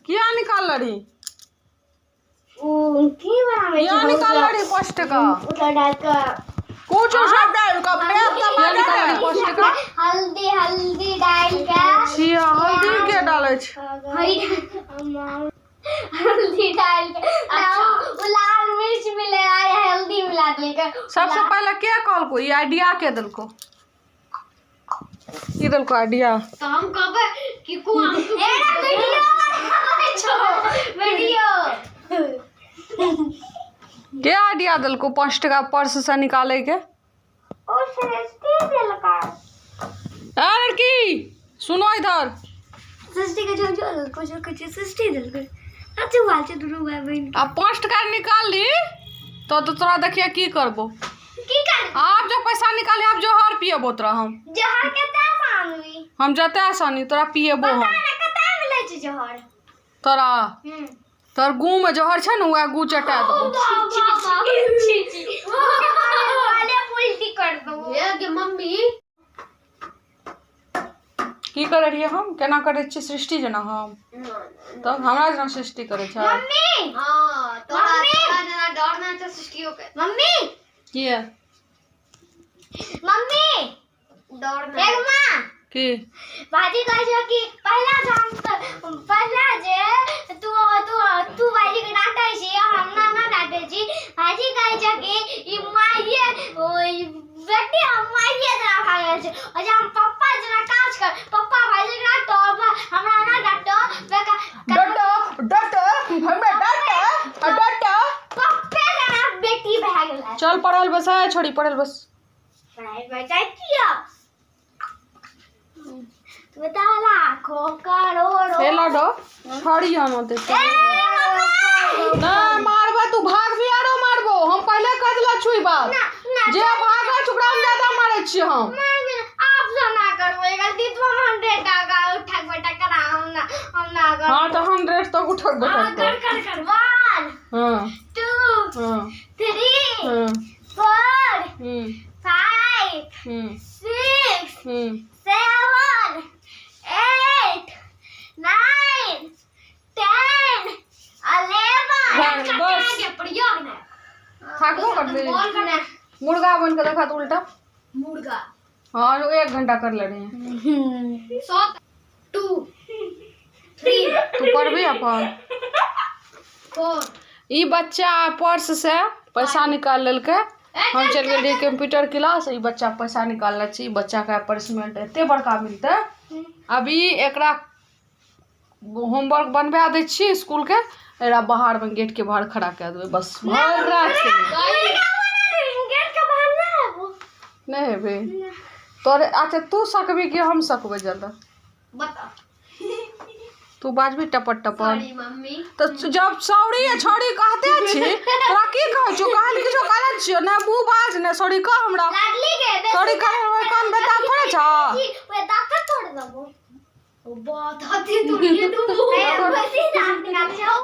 किया निकाल रही? ओ की बनाबै किया निकाल रही 5 टका? उठा डाल के कुछ सब डाल के प्याज टमाटर है 5 टका। हल्दी हल्दी डाल के। छिया, हल्दी के डालै छै? हल्दी डाल के, अच्छा वो लाल मिर्च मिले आया, हल्दी मिला देलकै। सबसे पहले के कहलको ई आइडिया? के देलको की देलको आइडिया? तो हम कहबै कि को हम एरा वीडियो बनाबै छौ, वीडियो। के आइडिया देलको 5 टका पर्स से निकाले के? ओ सृष्टि देलका। ए लड़की, सुनो इधर। सृष्टि के जो जो देलको, जो कुछ सृष्टि देलको। अच्छा बात छै दुनू भाई बहिन। आ 5 टका निकाल ली तो तोरा देखिए की करबो। की कर? आब जो पैसा निकाली, आब जहर पियबो तोरा हम। जहर कते आनबी? हम जते आसानी तोरा पियबो हम। पता ने कते मिलै छै जहर। तोरा तोर गू में जहर छै ने, वएह गू चटा देबो। वाले उल्टी कर दो। हे गे मम्मी। की करै रहियै हम? केना करै छियै सृष्टि जेना हम? तब हमरा जेना सृष्टि करै छै? मम्मी। हाँ, तोरा मम्मी! तोरा जेना डर ना छै सृष्टियो के। मम्मी। किया? मम्मी। डर ना। एक माँ। की? भाजी कहै छै कि पहिला जे हम पहिला जे तू तू तू भाजी के डांटै छी, हम ना ना डांटै छी। भाजी कहै छै कि ई माइये ओ ई बेटी हम माइये जेना भए गेल छै और जे हम पप्पा जेना काज कर, पप्पा भाजी के डांटो, हमरा ना डांटो। डटो डटो, हमरा डटो डटो। पप्पे जेना बेटी भए गेल। चल पढ़ल बस है छोड़ी, पढ़ल बस। पढ़ाई बचाइ किया बता, लाखों करोड़ों। ए लाडो, छड़ी आनो दे। ए, मम्मी! ना मारबे तू, भागबी आरो मारबो हम। पहले कह देला छु ई बात। ना ना। जे भागे छै ओकरा हम ज्यादा मारै छियै हम। आप से ना करबो गलती तो हम 100 टाका उठक बैठक करा, हम ना, हम ना कर। हाँ, तो 100 तक उठक बैठक कर कर। कर कर। 1 2 3 4 5 6 7 8 9 10 11। बस। प्रयोग ना। थाकबो करबी? बॉल करना। मुर्गा बन के देखा तो उल्टा। मुर्गा। हाँ, एक घंटा कर ले रहे हैं। 100 2 3। तू पढ़बी अपन। 4। ई बच्चा पर्स से पैसा निकाल लेलकै। हम चलि गेल रहियै कंप्यूटर क्लास, ई बच्चा पैसा निकालने छै। ई बच्चाके पनिशमेंट एते बड़का मिलतै। अभी एकरा होमवर्क बनबा दै छियै स्कूलके, एकरा बाहरमे गेटके बाहर खड़ा कए देबै बस भरि रातिके लिए। गेट के बाहर ना आबू। नहि हेबै तोरे। अच्छा, तू सकबी कि हम सकबै ज्यादा? बता। तू बाजबी टपर टपर। Sorry mummy. तऽ जब सॉरी आ छौड़ी कहते छी, तोरा की कहै छौ? कहल किछो गलत छियौ? ने मुँह बाज, ने सॉरी कह हमरा। लाडली के सॉरी कहे कान बेटा थोड़े छ। वे दांत तोड़ देबो। ओ बात हती तू ये तू। बेसी दांत निकाल छौ।